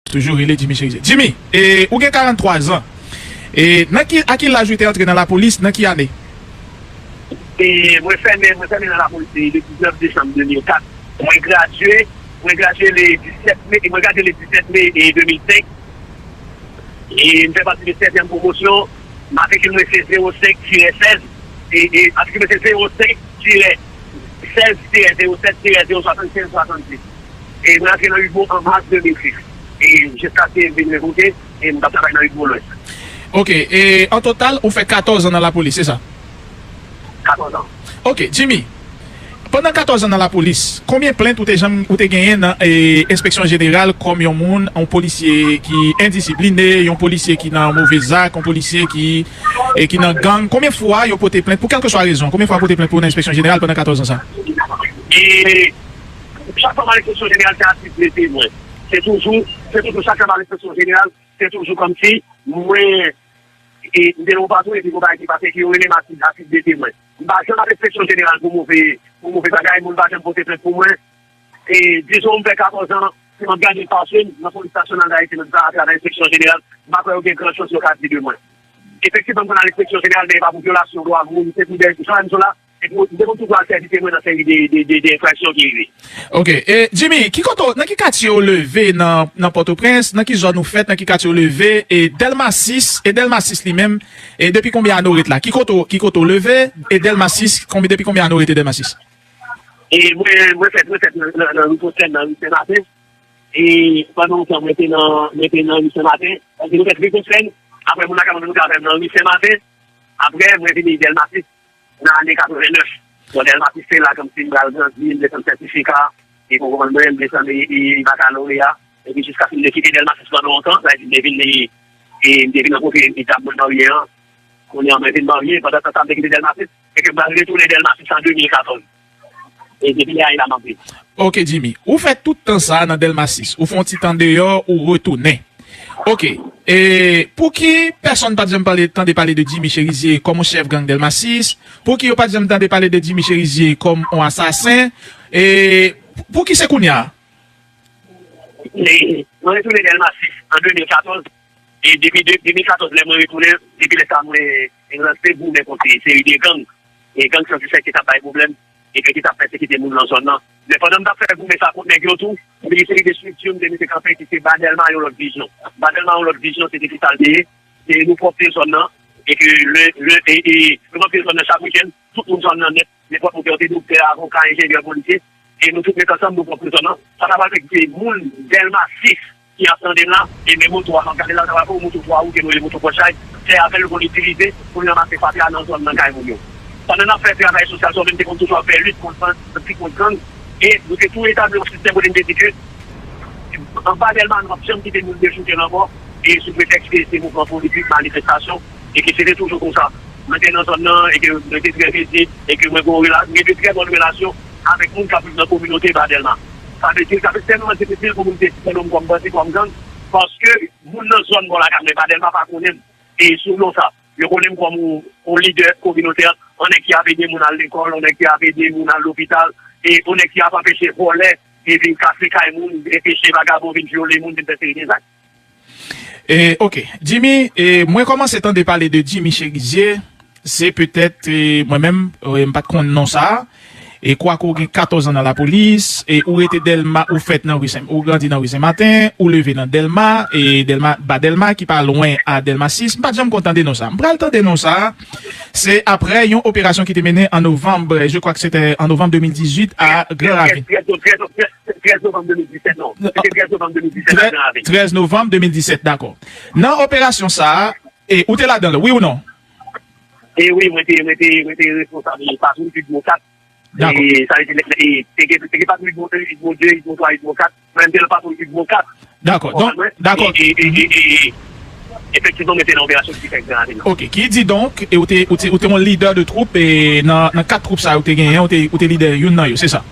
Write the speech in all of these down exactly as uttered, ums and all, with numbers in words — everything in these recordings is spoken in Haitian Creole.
Toujou rele Jimmy Cherizier. Jimmy, e, ou gen karant twa zan. E, nan ki, a ki laj ou te antre nan lapolis, nan ki ane? E, mwen fèmen, mwen fèmen nan lapolis e, le diznèf desanm de mil kat. Mwen gradye, mwen gradye le disèt me, mwen gradye le disèt me e, de mil senk. E, m fè pati de sèzyèm pwomosyon. Matrikil mwen se zewo senk tirè sèz. E, e, matrikil mwen se zewo senk tirè sèz tirè zewo sèt tirè zewo swasannsenz swasannsis. E mwen antre nan UDMO an mas de mil sis. E jiskaske m vin revoke, e m t ap travay nan UDMO Lwès. Ok, e an total, ou fè katòz an nan lapolis, se sa? Katòz an. Ok, Jimmy, pandan katòz an nan lapolis, konbyen plent ou te janm, ou te genyen nan, e, enspeksyon jeneral kòm yon moun, yon polisye ki endisipline, yon polisye ki nan move zak, yon polisye ki, e, ki nan gang? Konbyen fwa yo pote plent, pou kèlkeswa rezon, konbyen fwa yo pote plent pou ou nan enspeksyon jeneral pandan katòz an sa? E chak fwa m al enspeksyon jeneral, se atis mete mwen. Se toujou, se toujou chak fwa m al enspeksyon jeneral, se toujou kòmsi mwen, e, m te nan yon patwouy epi gon bagay ki pase ke yo rele m atis, atis mete mwen. M pa janm al enspeksyon jeneral pou move, pou move bagay, moun pa janm pote plent pou mwen. E dizon m fè katòz an, si m ap gade pase m nan polis nasyonal Dayiti, menm sa atravè enspeksyon jeneral, m pa kwè yo gen gran chans yo ka di de mwen. Efektivman, m konn al enspeksyon jeneral, men e pa pou vyolasyon dwa moun, se pou de, jan m di w la, se pou, m te konn toujou al sèvi temwen nan seri de, de, de, de enfraksyon ki rive. Ok, e Jimmy, ki kote w, nan ki katye w leve nan, nan Pòtoprens, nan ki zòn ou fèt, nan ki katye w leve, e Dèlma sis, e Dèlma sis li menm, e depi konbyen ane w ret la? Ki kote w, ki kote w leve, e Dèlma sis, konbyen, depi konbyen ane w rete Dèlma sis? E mwen, mwen fèt, mwen fèt nan, nan, nan Ri Fosèn, nan Ri Sen Maten. E pandan yon tan, mwen te nan, mwen te nan Ri Sen Maten. Paske mwen fèt Ri Fosèn, apre moun lakay mwen vin travay nan Ri Sen Maten. Apre, mwen vini Dèlma sis nan ane katreven nèf. Bon, Dèlma sis se la kòmsi m pral grandi, m desann sètifika, e pou konprann mwen, m desann e, e bakaloreya. Epi jiskaske m te kite Dèlma sis pandan yon tan, sa vle di m te vin, e, e m te vin rankontre e dam mwen marye an. Kounye a mwen vin marye, pandan tan sa m te kite Dèlma sis, e ke m pral retounen Dèlma sis an de mil katòz. E depi lè a, e la m ap viv. Ok, Jimmy. Ou fè tout tan sa a nan Dèlma sis. Ou fè yon ti tan deyò, ou retounen. Ok. E pou ki pèsonn pa t janm pale, tande pale de Jimmy Cherizier kòm yon chèf gang Dèlma sis? Pou ki yo pa t janm tande pale de Jimmy Cherizier kòm yon asasen? E pou ki se kounye a? E mwen retounen Dèlma sis an de mil katòz. E depi de, de mil katòz, lè mwen retounen, depi lè sa a mwen ranse goumen kont seri de gang. E gang san sisèk ki t ap bay pwoblèm, e ke ki t ap pèsekite moun nan zòn nan. Men pandan m t ap fè goumen sa kont nèg yo tou, m te gen seri de estrikti m te mete kanpe ki se Ba Dèlma yon lòt vizyon. Ba Dèlma yon lòt vizyon, se te ki sa l te ye? Se nou pwòpte zòn nan, e ke lè, lè, e, e, nou pwòpte zòn nan chak wikenn, tout moun zòn nan nèt, nenpòt moun ki te doktè, avoka, enjenyè, polisye, e nou tout met ansanm, nou pwòpte zòn nan. Sa ta pral fè ke moun Dèlma sis ki ap tande m la, e men moto a, m ap gade la, sa va fè yon moto twa wou, ke nou rele moto pòchay, se avè l yo konn itilize pou n ranmase fatra nan zòn nan kay moun yo. Pandan n ap fè travay sosyal sa, nou menm te konn toujou ap fè lit kont bandi, kont gang, e nou te tou etabli yon sistèm kote n te di ke anba Dèlma, nou p ap janm kite moun dechouke l ankò, e sou pretèks ke se mouvman politik, manifestasyon, e ke se te toujou konsa. Mwen te nan zòn nan, e ke mwen te trè vizib, e ke mwen gen yon rela-, mwen gen de trè bòn relasyon avèk moun k ap viv nan kominote Ba Dèlma. Sa vle di, sa fè tèlman difisil pou moun te site non m kòm bandi, kòm gang, paske moun nan zòn bò lakay mwen, Ba Dèlma pa konnen m. E sou non sa, yo konnen m kòm yon, yon lidè kominotè, yon nèg ki ap ede moun al lekòl, yon nèg ki ap ede moun al lopital, e yon nèg ki ap anpeche vòlè e vin kase kay moun, anpeche vagabon vin vyole moun, vin fè seri de zak. E, ok. Jimmy, e, mwen kòmanse tande pale de Jimmy Cherizier. Se petèt, e, mwen menm, e, m pa t konn non sa a. E kwake ou gen katòz an nan lapolis, e ou rete Dèlma, ou fèt nan ri Sen, ou grandi nan ri Sen Maten, ou leve nan Dèlma, e Dèlma, Ba Dèlma ki pa lwen a Dèlma sis. M pa t janm konn tande non sa a. M pral tande non sa a. Se aprè yon operasyon ki te mennen an novanm, je crois que c'était en novembre deux mille dix-huit à Grand Ravine. Trèz novanm de mil disèt, non. Se te trèz novanm de mil disèt, trèz novanm de mil disèt, dakò. Nan operasyon sa a, e, ou te ladan l, wi ou non? E wi, mwen te, mwen te, mwen te responsab patwouy UDMO kat. Dakò. E, sa vle di, e, te gen, te gen patwouy UDMO, UDMO de, UDMO twa, UDMO kat. Mwen, m te nan patwouy UDMO kat. Dakò. Donk, dakò. E, e, e, e, e, efektivman, mwen te nan operasyon ki te fèt Gran Ravin nan. Ok, ki di donk, e ou te, ou te, ou te yon lidè de twoup, e nan, nan kat twoup sa yo te genyen, ou te, ou te lidè youn nan yo, se sa?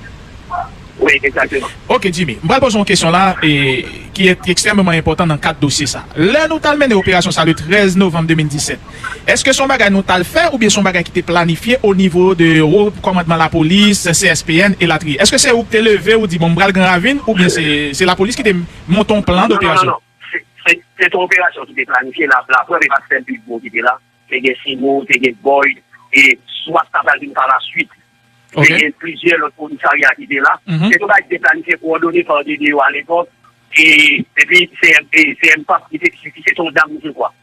Wi, egzakteman. Ok, Jimmy, m pral poze yon kesyon la, e, ki ekstrèmeman enpòtan nan kad dosye sa. Lè nou t al mennen operasyon sa le trèz novanm de mil disèt, èske se yon bagay nou t al fè oubyen se yon bagay ki te planifye o nivo de wo kòmandman lapolis, C S P N, elatriye? Èske se ou ki te leve, ou di, "Bon, m pral Gran Ravin," oubyen se, se lapolis ki te monte yon plan doperasyon? Non, non, non, non. se te yon operasyon ki te planifye, la, laprèv e pa t sèl Hugues Mo ki te la. Te gen Simo, te gen Boyd, e swat ta pral vin pa la swit. Te gen plizyè lòt komisarya ki te la. Se yon bagay ki te planifye, kowòdone pa D D O alepòk, e, epi se M, e, se M P A P ki te, ki se yon dam, je crois.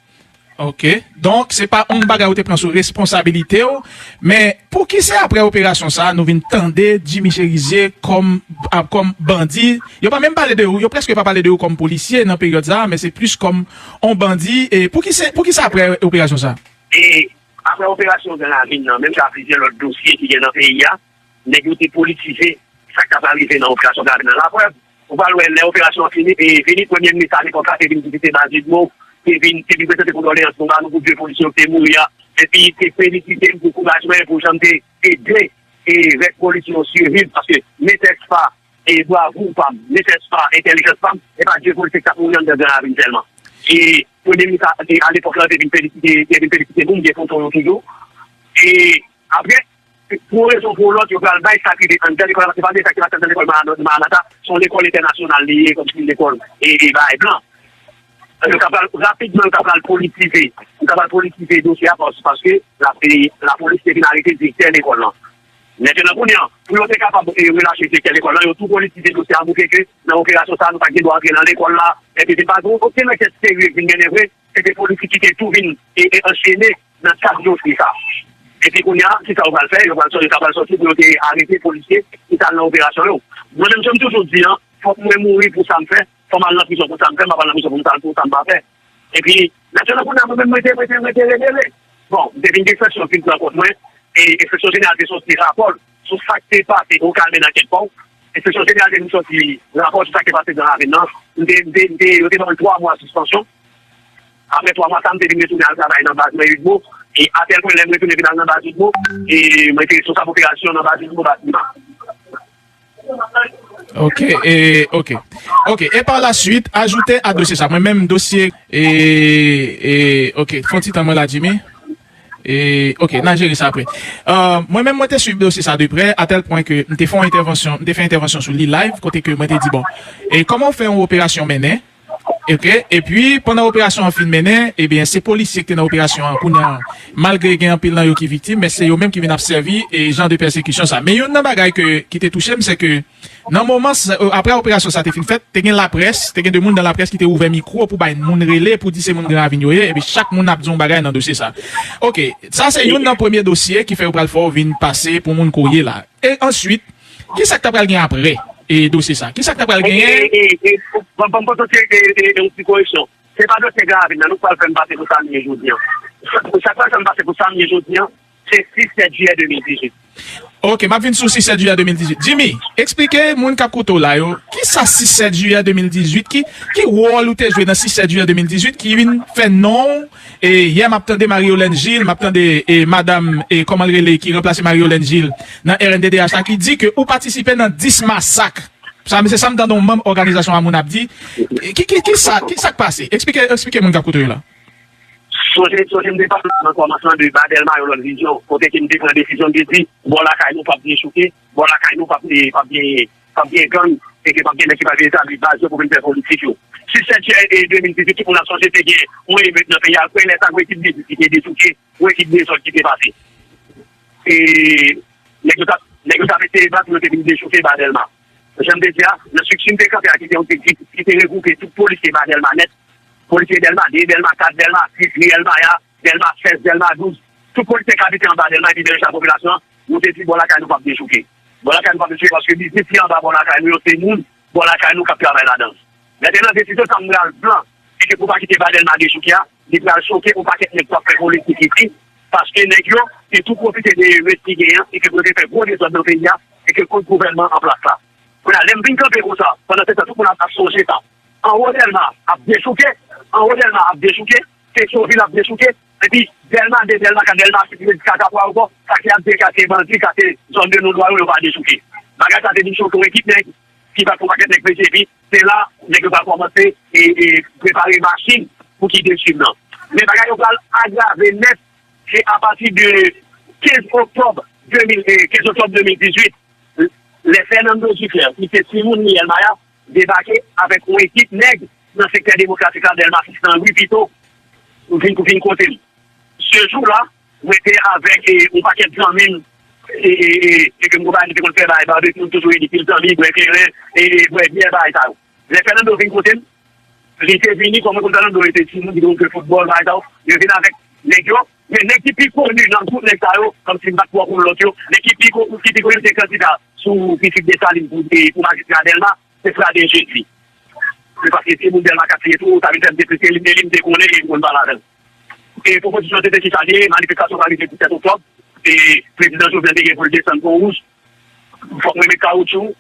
Ok. Donk, se pa yon bagay ou te pran sou responsabilite w, men pouki se apre operasyon sa a nou vin tande Jimmy Chérizier kòm, a, kòm bandi? Yo pa menm pale de ou, yo prèske pa pale de ou kòm polisye nan peryòd sa a, men se plis kòm yon bandi. E pouki se, pouki se apre operasyon sa a? E apre operasyon Gran Ravin nan, menm jan plizyè lòt dosye ki gen nan peyi a, nèg yo te politize sa k t ap rive nan operasyon Gran Ravin nan. Laprèv, ou pral wè lè operasyon an fini, e vini, premye minis alepòk la te vin vizite Baz Widmo, te vin, te vin prezante kondoleyans nou ba nou pou de polisye yo ki te mouri a, epi te felisite m pou kouraj mwen, pou jan m te ede e rès polisye yo siviv, paske nesespa e bravou pa m, nesespa entèlijans pa m, e pa de polisye ki t ap mouri anndan Gran Ravin sèlman. E premye minis a, e alepòk la, te vin felisite, te vin felisite nou, m gen foto yo toujou. E apre, pou yon rezon pou yon lòt, yo pral bay sa k rive anndan lekòl la, paske pa de sa ki pase anndan lekòl Maranatha, se yon lekòl entènasyonal li ye, kòmsi lekòl e, e bagay blan. Yo ka pral, rapidman, yo ka pral politize, yo ka pral politize dosye a pas-, paske la, e, lapolis te vin arete direktè lekòl lan. Mentnan, kounye a, pou yo te kapab, e, relache direktè lekòl lan, yo tou politize dosye a, montre ke nan operasyon sa a, nou pa t gen dwa antre nan lekòl la, epi te pa gen okenn ankèt serye ki vin mennen vre, se te politik ki te tou vin, e, e, anchene nan kad dosye sa. Epi kounye a, kisa yo pral fè? Yo pral sò-, yo ta pral sòti pou yo te arete polisye ki t al nan operasyon yo. Mwen menm, jan m toujou di an, fòk mwen mouri pou sa m fè, fò m al nan prizon pou sa m fè, m ap al nan prizon pou m sa, pou sa m pa fè. Epi, nasyonal kounye a, mwen menm, mwen te, mwen te, mwen te rebele. Bon, m te vin gen enspeksyon ki pran kont mwen, e enspeksyon jeneral te sòti rapò l sou sa k te pase, ou ka al mennen ankèt pa w. Enspeksyon jeneral te vin sòti rapò l sou sa k te pase Gran Ravin nan. M te, m te, m te, yo te ban mwen twa mwa sispansyon. Apre twa mwa sa, m te vin retounen al travay nan baz mwen Widmo. E atèl pwen lè m retounen vin al nan baz Widmo, e mwen te responsab operasyon nan baz Widmo Batima. Ok, e, ok. Ok, e pa la suite, ajoute a dosye sa. Mwen menm dosye, e, e, ok, fè yon ti tan mwen la, Jimmy. E, ok, n a jere sa apre. Euh, mwen menm, mwen te swiv dosye sa de prè, a tèl pwen ke m te fè yon entèvansyon, m te fè entèvansyon sou li live, kote ke mwen te di, bon, e kòman w fè yon operasyon mennen, ok, epi pandan operasyon an fin mennen, ebyen, se polisye ki te nan operasyon an, kounye a, malgre gen anpil nan yo ki viktim, men se yo menm ki vin ap sèvi, e, jan de pèsekisyon sa. Men youn nan bagay ke, ki te touche m, se ke nan moman sa, e, apre operasyon sa te fin fèt, te gen laprès, te gen de moun nan laprès ki te ouvè mikwo pou bay moun rele, pou di se moun Gran Ravin yo ye, epi chak moun ap di yon bagay nan dosye sa. Ok, sa se youn nan premye dosye ki fè yo pral fè w vin pase pou moun ke w ye la. E answit, kisa k ta pral gen apre, e, dosye sa? Kisa k ta pral genyen? E, e, e, e, ban, ban m pote, e, e, e, yon ti koreksyon. Se pa dosye Gran Ravin nan nou pral fè m pase pou sa m ye jodi an. Sa, sa k pral fè m pase pou sa m ye jodi an, se sis sèt jiyè de mil dizuit. Ok, m ap vin sou sis sèt jiyè de mil dizuit. Jimmy, eksplike moun k ap koute w la yo, kisa sis sèt jiyè de mil dizuit, ki, ki wòl ou te jwe nan sis sèt jiyè de mil dizuit ki vin fè non w? E yè m ap tande Marie Yolène Gilles, m ap tande, e, madanm, e, kòman l rele, ki ranplase Marie Yolène Gilles nan R N D D H la, ki di ke ou patisipe nan dis masak. Sa, se sa m tande yon manm òganizasyon a moun ap di. E, ki, ki, ki sa, ki sa k pase? Eksplike, eksplike moun k ap koute w la. Sonje, sonje m te pale nan kòmansman de ba Dèlma yon lòt vizyon, kote ke m te pran desizyon, m te di, bò lakay nou p ap dechouke, bò lakay nou p ap, p ap gen, p ap gen gang, e ke p ap gen nèg ki pral vin etabli baz yo pou vin fè politik yo. Sis sèt jiyè de mil dizuit, tout moun ap sonje te gen yon emet nan peyi a, apre lè sa, yon ekip de, ki te dechouke, yon ekip dezòd ki te pase. E nèg yo t ap, nèg yo t ap eseye bat pou yo te vin dechouke ba Dèlma. Jan m te di a, nan estrikti m te kanpe a, ki te yon, ki, ki te regwoupe tout polisye ba Dèlma nèt, polisye Dèlma de, Dèlma kat, Dèlma sis, Riyèl Maya, Dèlma sèz, Dèlma douz, tout polisye k abite anba Dèlma epi Bèlèch ak popilasyon an, nou te di bò lakay nou p ap dechouke. Bò lakay nou p ap dechouke paske biznis ki anba bò lakay nou yo se moun bò lakay nou k ap travay ladan l. Mentnan, desizyon sa m pral pran, e ke pou pa kite ba Dèlma dechouke a, li pral choke yon pakèt nèg k ap fè politik isi, paske nèg yo te tou pwofite de res ki genyen, e ke pou yo te fè gwo dezòd nan peyi a, e ke kont gouvènman an plas la. Kounye a, lè m vin kanpe konsa, pandan se tan, tout moun ap, ap sonje sa. Anwo Dèlma ap dechouke, anwo Dèlma ap dechouke, Petyonvil ap dechouke, epi Dèlma de, Dèlma kat, Dèlma sis, jiska Kapwa ankò, sa ki ap de katye bandi, katye zòn de non dwa yo, yo pa dechouke. Bagay sa te vin choke yon ekip nèg ki bat yon pakèt nèg P J, epi se la nèg yo pral kòmanse e, e prepare machin pou ki dechouke nan. Men bagay yo pral agrave nèt, se apati de kenz oktòb de mil, e, kenz oktòb de mil dizuit, lè Fernando Duclair, ki se timoun Riyèl Maya, debake avèk yon ekip nèg nan sektè demokratik la, Dèlma sis nan ri pito, vin pou vin kote m. Se jou la, mwen te avèk e, yon pakèt zanmi m e, e, e, e ke m konprann te konn fè bagay, babekyou, m toujou rele pil zanmi, bwè kleren, e, e, bwè byè, bagay sa yo. Lè Fernando vin kote m, li te vini, kòm mwen konn Fernando, li te timoun ki te konn jwe foutbòl, bagay sa yo. Yo vin avèk nèg yo, men nèg ki pi koni nan tout nèg sa yo, kòmsi m pa t twò konn lòt yo, nèg ki pi ko- ki pi koni se kandida sou pitit Desalin pou, e, pou majistra Dèlma, se Fraden Jezi. Se paske se moun Dèlma Katye tou, sa vin fè m te prese li, men li m te konnen e m konn pale avè l. E pwopozisyon te te ki sa li ye, manifestasyon pa rive disèt oktòb, e prezidan Jovenel te gen pou l desann Pon Wouj. Fòk mwen met kawotchou,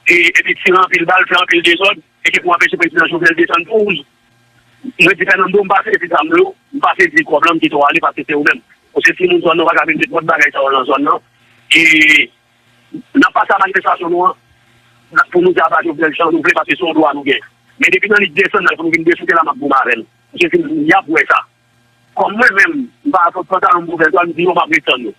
e, epi tire anpil bal, fè anpil dezòd, e ki pou anpeche prezidan Jovenel desann Pon Wouj. Mwen di Fernando, m pa sezi zam yo, m pa sezi kòb lan, m kite w ale paske se ou menm. Ou se timoun zòn nan, ou pa ka vin met lòt bagay sa yo nan zòn nan. E n ap pase a manifestasyon nou an, n ap pou nou di aba Jovenel jan nou vle paske se yon dwa nou gen. Men depi nan li desann nan pou nou vin dechoute la, m ap goumen avè l. Paske se y ap wè sa. Kòm mwen menm, m pa fòt pantalon m ouvè, m di yo m ap ret tann yo.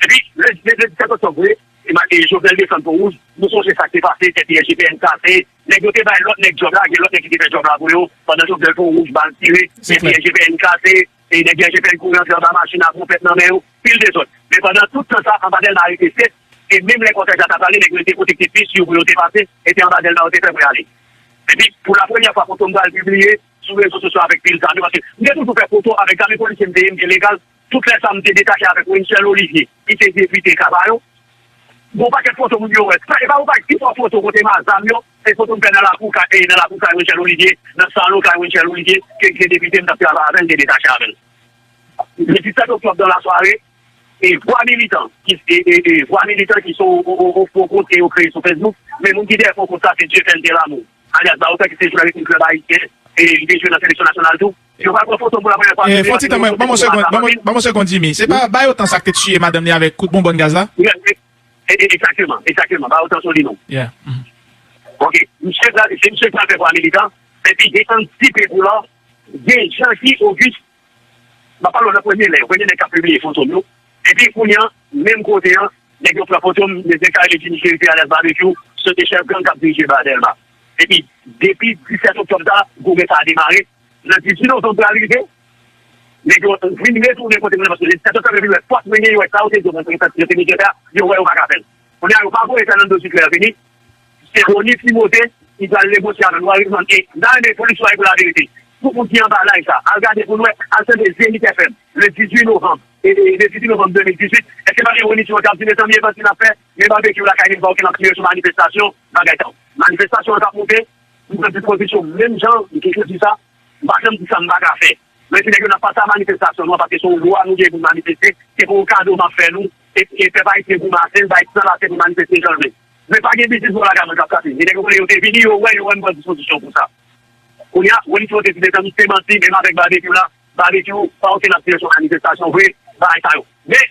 Epi, le, le, le disèt oktòb vre, e ma- e Jovenel desann Pon Wouj, nou sonje sa k te pase, tèt I G P N kase, nèg yo te bay lòt nèg djòb la, gen lòt nèg ki te fè djòb la pou yo, pandan Jovenel Fon Wouj, bal tire, tèt I G P N kase, e nèg I G P N kouri antre anba machin ak wopèt nan men yo, pil dezòd. Men pandan tout tan sa, anba Dèlma rete sèt, e menm lè kòtèj la t ap ale, nèg yo rete kote k te pi si pou yo te pase, e te anba Dèlma yo te fè pou y ale. Epi, pou la premyè fwa, foto m pral pibliye, sou rezo sosyo avèk pil zam yo, paske m te toujou fè foto avèk zam, e polisye m te ye, m te legal. Tout lè sa, m te detache avèk Winchel Olivier, ki se depite Kabayon. Gon pakèt foto moun yo wè. Sa, e pa ou pa ki fò foto kote m a zam yo, e foto m fè nan lakou kay, e nan lakou kay Winchel Olivier, nan salon kay Winchel Olivier, ke m te depite, m t ap travay avè l, m te detache avè l. Le disèt oktòb nan lasware, e Vwa Militan, ki, e, e, e Vwa Militan ki se yon, yon, yon, yon fo kont ke yo kreye sou Facebook, men moun ki dèyè fo kont sa, se Dieuphène Telamou, alyas Bawotan, ki se jounalis yon klèb ayisyen, e li te jwe nan seleksyon nasyonal tou. Yo pral pran foto m pou la premyè fwa. E, fon ti tan, ban m yon segonn, ban m yon segonn, Jimmy. Se pa Bawotan sa k te tiye madanm li avèk kout bonbòn gaz la? E, e, e, egzakteman, egzakteman. Bawotan se li non. Yeah. Mhm. Ok. Misye, se misye ki pral fè Vwa Militan. Epi, gen Andy Pepoular, gen Jeanty Auguste, m ap pale w nan premye lè, premye nèg k ap pibliye foto m yo. Epi kounye a, menm kote a, nèg yo pran foto m, nèg yo ka rele Jimmy Chérif alyas Babekyou, se te chèf gang k ap dirije Ba Dèlma. Epi, depi disèt oktòb sa, goumen sa a demare. Nan dizuit novanm pral rive, nèg yo vin retounen kote mwen, paske le disèt oktòb yo vin wè fòs mwen gen, yo wè sa yo te di yo te, yo te bezwen fè a, yo wè yo pa ka fè l. Kounye a, yo pa voye Fernando Duclair vini, se Rony Timothé ki pral negosye avè l. Ou a rekonn, e, n a renmen polis yo a pou laverite. Tout moun ki anba live sa, al gade pou n wè, al tande Zenith F M, le dizuit novanm, e, e, le dizuit novanm de mil dizuit. Èske pa gen Rony Timothé ap di, mezanmi, e bandi n ap fè, men babekyou lakay li, m pa okenn ap tire sou manifestasyon, bagay sa yo. Manifestasyon an t ap moute, m pran dispozisyon menm jan, m toujou di sa, m pa janm di sa m pa ka fè. Men si nèg yo n ap pase a manifestasyon nou an, paske se yon dwa nou gen pou n manifeste, se pa yon kado m ap fè nou, e, e pèp ayisyen pou mache, l bay san late pou manifeste jan l vle. Men pa gen biznis vòlò ak amant k ap chache. Gen nèg yo konnen yo te vini, yo wè, yo wè m pran dispozisyon pou sa. Kounye a, Rony Timothé di mezanmi, se manti, menm avèk babekyou la, babekyou, pa okenn ap tire sou manifestasyon vre, bagay sa yo. Men,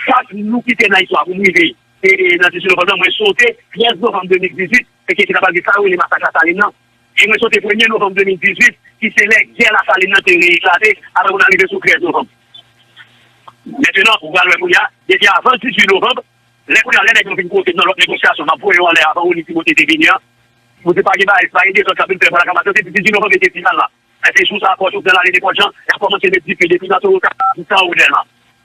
sa nou kite nan istwa pou m rive, e, e, nan dizuit novanm nan, mwen sote trèz novanm de mil dizuit, e ke se ta pral gen sa yo rele masak Lasalin nan. E mwen sote premye novanm de mil dizuit, ki se lè gè Lasalin nan te reeklate, apre pou n arive sou trèz novanm. Mentenan, ou pral wè kounye a, depi avan dizuit novanm, lè kounye a, lè nèg yo vin kote m nan lòt negosyasyon, m ap voye yo anlè avan Rony Timothé te vini an, pou di pa gen bagay, pa gen dezòd k ap vin fè bò la Kanmas, yo te di dizuit novanm e te final la. E se jou sa a, fò Jovenel ale nenpòt jan, y ap kòmanse met dife depi nan Toyota jiska anwo Dèlma.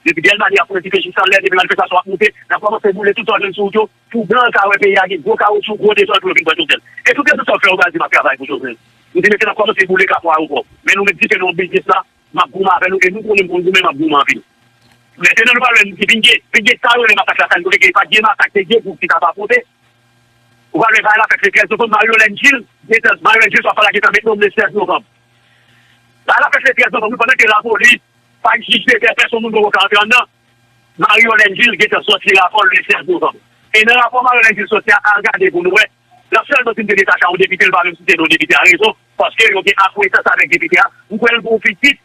Depi Dèlma, y ap pran dife jiska anlè, depi manifestasyon ap moute, y ap kòmanse boule tout sa w jwenn sou wout yo, pou blan yo ka wè peyi a gen gwo kawotchou, gwo dezòd pou yo vin pran Jovenel. E tout rezon sa w fè yo pral di m ap travay pou Jovenel. M di, mesye, n ap kòmanse boule kapò ayewopò. Men nou met dife nan yon biznis la, m ap goumen avè nou, e nou konnen m konn goumen, m ap goumen anpil. Mentenan, nou pral wè, m di, vin gen, vin gen sa yo rele masak Lasalin, kote ke pa t gen masak, te gen gwoup ki t ap afwonte. Ou pral wè bagay la fèt le trèz novanm, Mario Lengil, gentan, Mario Lengil, papa la gentan met nonm le sèz novanm. Bagay la fèt le trèz novanm, wi, pandan ke lapolis, pa jij de pè, pèsonn moun poko ka antre anndan. Mario Lengil gentan sòti rapò l le sèz novanm. E nan rapò Mario Lengil sòti a, al gade pou nou wè. L ap sèlman di m te detache a yon depite, l pa menm site non depite a, rezon, paske yo gen akwentans avèk depite a. M kwè l gen yon pitit,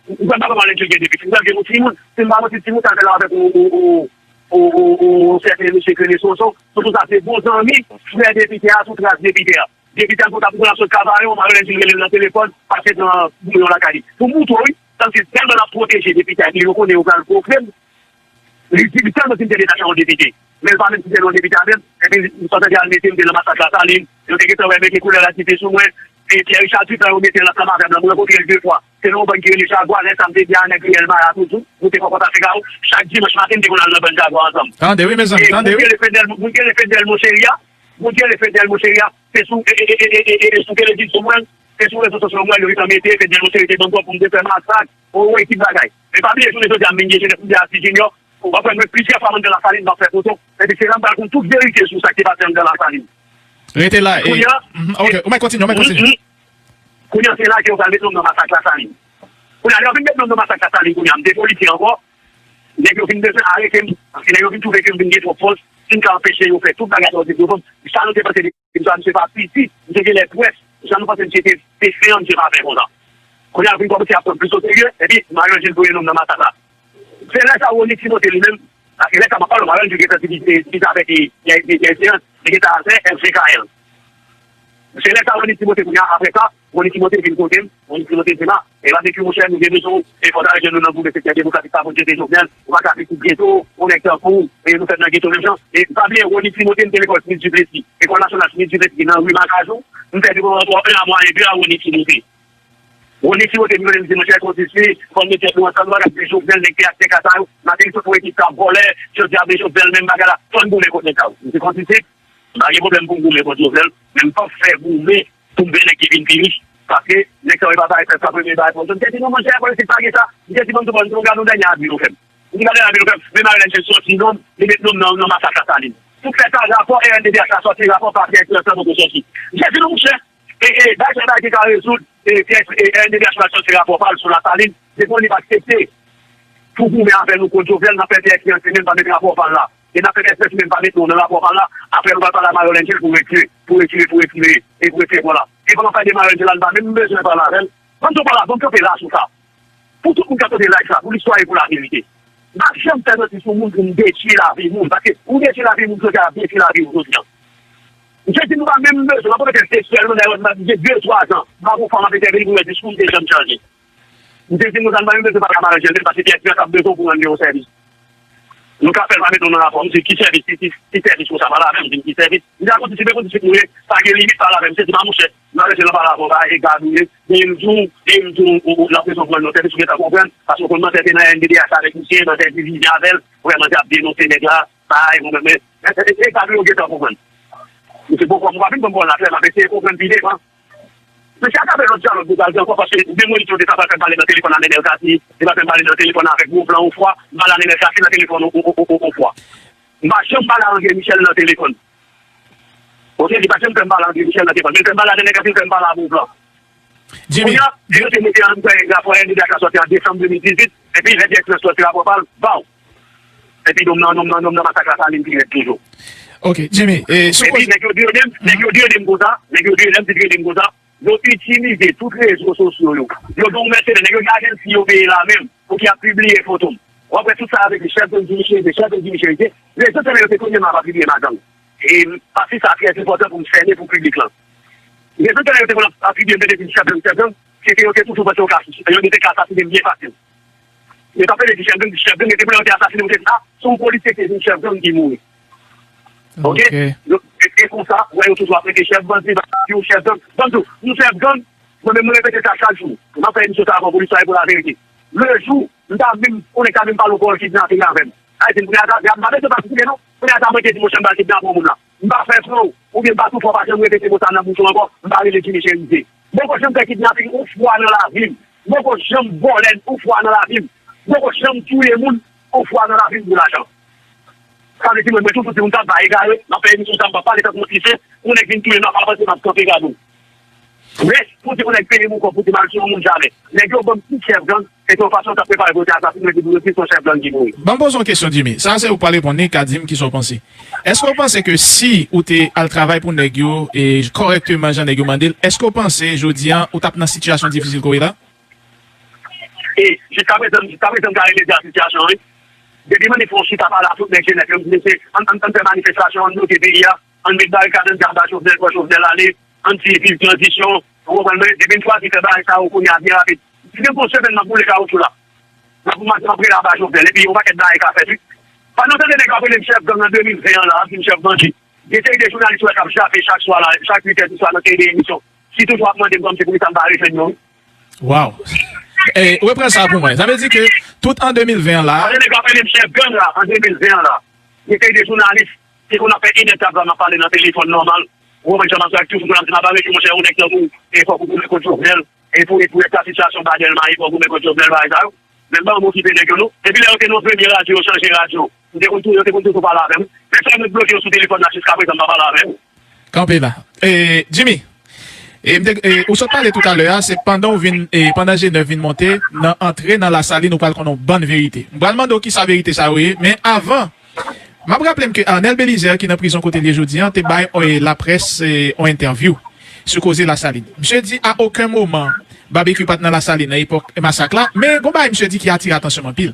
m kwè m pa kwè Mario Lengil gen de pitit, m kwè l gen yon timoun. Si m pa manti, timoun sa l fè la avèk yon, yon, yon, yon, yon, yon sèten mesye k rele Sonson. Sonson sa se bon zanmi frè depite a, sou tras depite a. Depite a konn ap, konn ap sot Kavayon, Mario Lengil rele l nan telefòn, pase nan bouyon lakay li. Pou moutre w, wi, tankou tèlman l ap pwoteje depite a, epi yo konnen yo pral pwoblèm. Li di, li tèlman di m te detache yon depite. Men l pa menm si se yon depite avè m. Epi, m sot antre al mete m te nan masak Lasalin. Yo te gentan wè mete koulè la ki te sou mwen. E Pierre Richard Duplan yo mete l ansanm avè m nan. Mwen rankontre l de fwa. Se nan yon bann ki rele Jagwa. Lè sa m te di a nèg riyèl Maya toujou. Nou te pran kontak Figaro. Chak dimanch maten, m te konn al nan bann Jagwa ansanm. Tande wi, mezanmi, tande wi. Moun ki rele Fedel, moun ki rele Fedel Moncheria. Moun ki rele Fedel Moncheria. Se sou, e, e, e, sou televizyon mwen. Se sou rezo sosyo mwen, yo gentan mete Fedel Moncheria te ban m kòb pou m te fè masak. O, ekip bagay. Men pa bliye jounen jodi a, m vin gen jenès m te Ati Junior. W ap wè mwen plizyè fwa mwen nan Lasalin, m ap fè foto. Epi se la m pral konn tout verite sou sa ki te pase anndan Lasalin. Rete la. Kounye a, mhm, ok, ou mèt kontinye, ou mèt kontinye. Kounye a, se la ke yo pral met non m nan masak Lasalin. Kounye a, lè yo vin met non m nan masak Lasalin, kounye a, m depolitye ankò. Nèg yo vin bezwen arete m, paske nèg yo vin twouve ke m vin gen twòp fòs. Si m ka anpeche yo fè tout bagay sa yo te pwopon, sa nou te panse de m sa, misye pa piti, misye genlè pwès, jan nou panse misye te, te fen an, misye pa fè konsa. Kounye a, yo vin kòmanse ap pran plis oserye, epi Mario Angel voye non m nan masak la. Se lè sa Rony Timothé li menm, paske lè sa m ap pale w, Mario Angel gentan divize, divize avèk, e, e, e, e, e, li gentan avè F J K L. Se lè sa Rony Timothé kounye a, apre sa, Rony Timothé vin kote m, Rony Timothé di m, a, e pa de ki monchè, nou gen bezwen w, e fò n al jwenn nou nan goumen sektè demokratik pa pou jete Jovenel, ou pa ka pitit geto, ou nèg tankou w, e nou fèt nan geto menm jan. E pa bliye, Rony Timothé m te lekòl Smith Duplessis, lekòl nasyonal Smith Duplessis ki nan ri Makajou, m fè de an mwayen de a Rony Timothé. Rony Timothé vin kote m di, monchè, konstitye, fò n met tèt nou ansanm, nou pa ka kite Jovenel, nèg P H T K sa yo, maten li sot pou ekip sa vòlè, jodi a vle Jovenel, menm bagay la, fò n goumen kont nèg sa yo. M di konstitye, m pa gen pwoblèm pou m goumen kont Jovenel, men m p ap fè goumen pou m fè nèg ki vin pi rich, paske nèg sa yo pa bay pèp sa premye bay pòz. M te di, non, monchè, politik pa gen sa. M te di, ban m tou, ban m tou, gade yon dènye abi nou fè m. M di, gade abi nou fè m. Men Marie Lène soti non, li met non m nan, nan masak Lasalin. Tout lè sa, rapò R N D D H la sòti, rapò pa Pierre Espérance la poko sòti. M te di, non, monchè, e, e, bagay sa bagay ki ka rezoud, e, Pierre, e, R N D D H pral sòti rapò pa l sou Lasalin, depi li pa aksepte pou goumen avè nou kont Jovenel, n ap fè P S P an semenn pa met rapò pa l la. E n ap fè P S P an semenn pa met non nan rapò pa l la. Apre nou pral pale a Mario Angel pou retire, pou retire, pou retire, e pou retire pwen la. E pandan fè de Mario Angel la, n pa menm bezwen pale avè l. Ban m tou pale, ban m kanpe la sou sa. Pou tout moun k ap tande live sa, pou listwa e pou laverite. M pa janm fè manti sou moun pou m detwi lavi moun. Paske ou detwi lavi moun, jodi a, ap detwi lavi ou jodi a. M te di nou pa menm bezwen, m ap repete l seksyèlman, dayè, m ap gen de twa zan, m ap yon fanm ap entèveni pou wè diskou m te janm chanje. M te di nou sa, m pa menm bezwen pale a Marie Angel, paske Pierre Espérance ap bezwen w pou rann li yon sèvis. Nou ka fè l pa met nou nan rapò, m di ki sèvis, ki, ki, ki sèvis konsa, pale avè m, di m ki sèvis. M di a konstitye, konstitye pou ye, pa gen limit, pale avè m, se di m a monchè, Marie Angel nan pale avè w, pa egal ou ye, e m di w, e m di w, ou, ou, l ap bezwen pran yon sèvis, ou gentan konprann, paske w konn mantè te nan R N D D H avèk misye, mantè divize avè l, vrèman te ap denonse nèg la, bay, mwen menm, men, e, e, e, egal ou ye, ou gentan konprann. Misye poko, m pa vin ban m pawòl la klè, m ap eseye konprann pi devan. Mesye, atravè lòt dyalòg nou pral gen ankò, paske demolit yo te ta pral fè m pale nan telefòn a Nenel Cassy, te pral fè m pale nan telefòn avèk Gwo Plan Ofwa, m pale a Nenel Cassy nan telefòn o, o, o, o, Ofwa. M pa janm pale a André Michel nan telefòn. Oke, li pa janm fè m pale a André Michel nan telefòn, men l fè m pale a Nenel Cassy, l fè m pale a Gwo Plan. Jimmy, kounye a, yo te mete an, rapò R N D D H la sòti an desanm de mil dizuit, epi lè Pierre Espérance sòti rapò pa l, baw! Epi nonm nan, nonm nan, nonm nan masak Lasalin pi rèd toujou. Ok, Jimmy, e, sou... Epi nèg yo di yo menm, nèg yo di yo menm konsa, nèg yo di yo menm, di yo menm konsa, yo itilize tout rezo sosyo yo. Yo gen yon mèsenè, nèg yo gen ajansi yo peye la menm, pou ki ap pibliye foto m. W ap wè tout sa avèk li, chèf gang Jimmy Cherizier, chèf gang Jimmy Cherizier. Rezon fè yo te konnen m ap pibliye madanm. E pati sa trè enpòtan pou m sènen pou piblik lan. Rezon fè yo te konn ap pibliye m te di chèf gang, chèf gang, se ke yo te toujou panse yo ka, yo te ka asasinen m byen fasil. Yo t ap rele di chèf gang, di chèf gang, e te pou lè yo te asasinen m, yo te di, a, se yon polisye ki te di chèf gang ki mouri. Oke? Yo, e, e konsa, w wè yo toujou ap rele chèf bandi, bandi, chèf gang. Ban m di w, yon chèf gang, mwen menm, mwen repete sa chak jou. M ap fè emisyon sa avan pou listwa e pou laverite. Le jou, m ta vin, konnen ka vin pale yon pawòl kidnaping avè m. Sa vle di, m konnen ata, m pa bezwen patisipe non. Konnen ata mwen te di, monchè, m pral kidnape yon moun la. M pa fè fè w, oubyen m pa toufe w, pa janm repete mo sa nan bouch ou ankò, m pa rele Jimmy Cherizier. M poko janm fè kidnaping yon fwa nan lavi m. M poko janm vòlè yon fwa nan lavi m. M poko janm touye moun yon fwa nan lavi m pou lajan. Sa vle di mwen, mwen toujou di moun sa, m pa egare, m ap fè emisyon sa, m pa pale tankou yon ti chen, yon nèg vin touye m, m ap avanse, m ap kanpe gade w. Men, pou di yon nèg peye m yon kòb pou di m al touye yon moun, jamè. Nèg yo ban m tout chèf gang, se te yon fason yo t ap prepare pou yo te asasinen m, epi pou yo di se yon chèf gang ki mouri. Ban m poze w yon kesyon, Jimmy. Sa se ou k pral reponn li, ka di m kisa w panse. Èske w panse ke si ou te al travay pou nèg yo, e, kòrèkteman jan nèg yo mande l, èske w panse jodi a ou t ap nan sitiyasyon difisil ke w ye la? E, jiskaprezan, jiskaprezan, m ka rele di a sitiyasyon an, wi. Depi m annik fè yon chita pale a tout nèg jenès yo, m di, mesye, ann, ann, ann fè manifestasyon, ann bloke peyi a, ann met barikad, ann di a ba Jovenel, fò Jovenel ale, ann di viv tranzisyon, ou konprann mwen? Depi m chwazi fè bagay sa yo kounye a byen rapid. Si gen yon semèn m ap boule kawoutchou la, m ap, m ap, m ap rele a ba Jovenel, epi yon pakèt bagay ka fèt, wi. Pandan w tande nèg yo ap rele m chèf gang an de mil ven an la, ap di m chèf bandi. Gen seri de jounalis ou wè k ap jape chak swa la, chak uit è di swa nan seri de emisyon. Si toujou ap mande m kòmsi poukisa m pa retenn yo. Waw. E, reprann sa pou mwen. Sa vle di ke tout an de mil ven an la. Pandan nèg yo ap rele m chèf gang la, an de mil ven an la, gen seri de jounalis, se konn ap fè enèdtan m ap pale nan telefòn nòmal. Ou konprann sa m ap di la, toujou konn ap di m ap arete monchè, yon nèg tankou, e fòk ou goumen kont Jovenel. E pou, e pou rèsta sitiyasyon ba Dèlma, e fòk ou goumen kont Jovenel, bagay sa yo. Men m pa janm okipe nèg yo non. Epi lè yo te nan premye radyo, yo chanje radyo. M te konn tou, yo te konn toujou pale avè m. Men sa yo bloke yo sou telefòn la, jiskaprezan m pa pale avè yo. Kanpe la. E, Jimmy, e, m te, e, ou sot pale toutalè a, se pandan w vin, e, pandan G nèf vin monte, nan antre nan Lasalin, ou pral konn yon bann verite. M pral mande w kisa verite sa yo ye, men avan, m ap raple m ke Arnel Belizaire, ki nan prizon kote l ye jodi a, te bay, e, laprès, e, yon entèvyou sou koze Lasalin. Misye di a okenn moman Babekyou pa t nan Lasalin nan epòk masak la, men gon bagay misye di ki atire atansyon m anpil.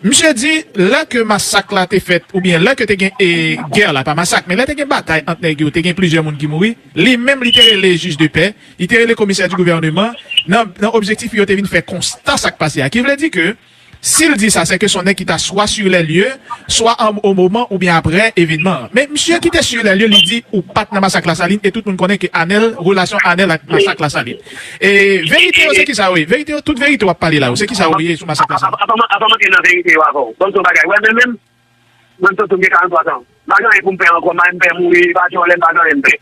Misye di, lè ke masak la te fèt, oubyen lè ke te gen e, gè la, pa masak, men lè te gen batay ant nèg yo, te gen plizyè moun ki mouri, li menm li te rele jij de pè, li te rele komisè di gouvèneman, nan, nan objektif pou yo te vin fè konsta sa k pase a. Ki vle di ke, si l di sa, se ke se yon nèg ki ta swa sur les lieux, swa an, o moman oubyen aprè evènman an. Men misye ki te sur les lieux, li di ou pa t nan masak Lasalin, e tout moun konnen ke Anèl, relasyon Anèl ak masak Lasalin. E verite yo, se kisa yo ye? Verite yo, tout verite w ap pale la yo, se kisa yo ye sou masak Lasalin? Avan m antre nan verite yo avè w, ban m di w yon bagay. Wè, men menm, mwen m santi m gen karant twa zan. M pa gen anyen pou m pè ankò, m pa gen pè mouri, pa gen anlè, m pa gen anyen m pè.